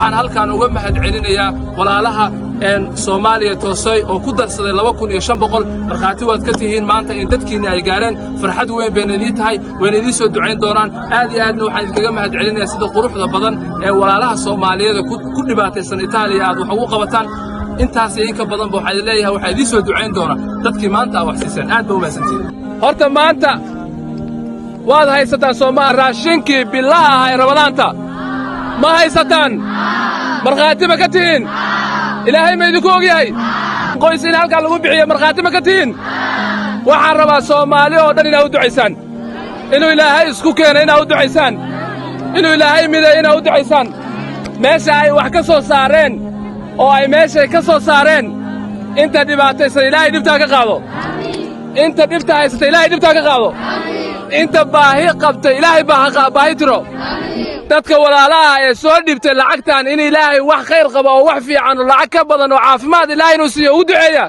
Waxaan halkaan uga mahad celinayaa walaalaha Soomaaliya toosay oo ku darsaday 2500. Markhaati waad ka tihiin maanta in dadkiinna ay gaareen. Farxad weyn bayna idiin tahay, wayna idiin soo ducayn doonaan. Aad iyo aadna waxaan idinkaga mahad celinayaa sida quruxda badan ee walaalaha Soomaaliyeed ku dhibaataysan Itaaliya aad wax ugu qabataan. Intaas iyo in ka badanba waxaa idin leeyahay, waxaa idiin soo ducayn doona dadkii maanta aa wax siiseen. Aad ba u mahadsantihiin. Horta maanta waad haysataan soomaa raashinkii bilaha ahaa ee Ramadaanta? Ma haysataan? Markhaati ma ka tihiin? Ilaahay ma idinku og yahay? Qoys in halkaa lagu bixiyo markhaati ma ka tihiin? Waxaan rabaa Soomaali oo dhan inaa u ducaysaan, inuu Ilaahay isku keeno, inaa u ducaysaan, inuu Ilaahay mideeyo, inaa u ducaysaan. Meesha ay wax ka soo saareen oo ay meeshay ka soo saareen, inta dhibaataysan Ilaahay dhibtaa ka qaado, inta dhibta haysata Ilaahay dhibtaa ka qaado, inta baahi qabtay Ilaahay baahi tiro. Dadka walaalaha ee soo dhibtay lacagtan in Ilaahay wax khayr qaba oo wax fiican oo lacag ka badan oo caafimaad Ilaahay inuu siiyo ugu duceeya.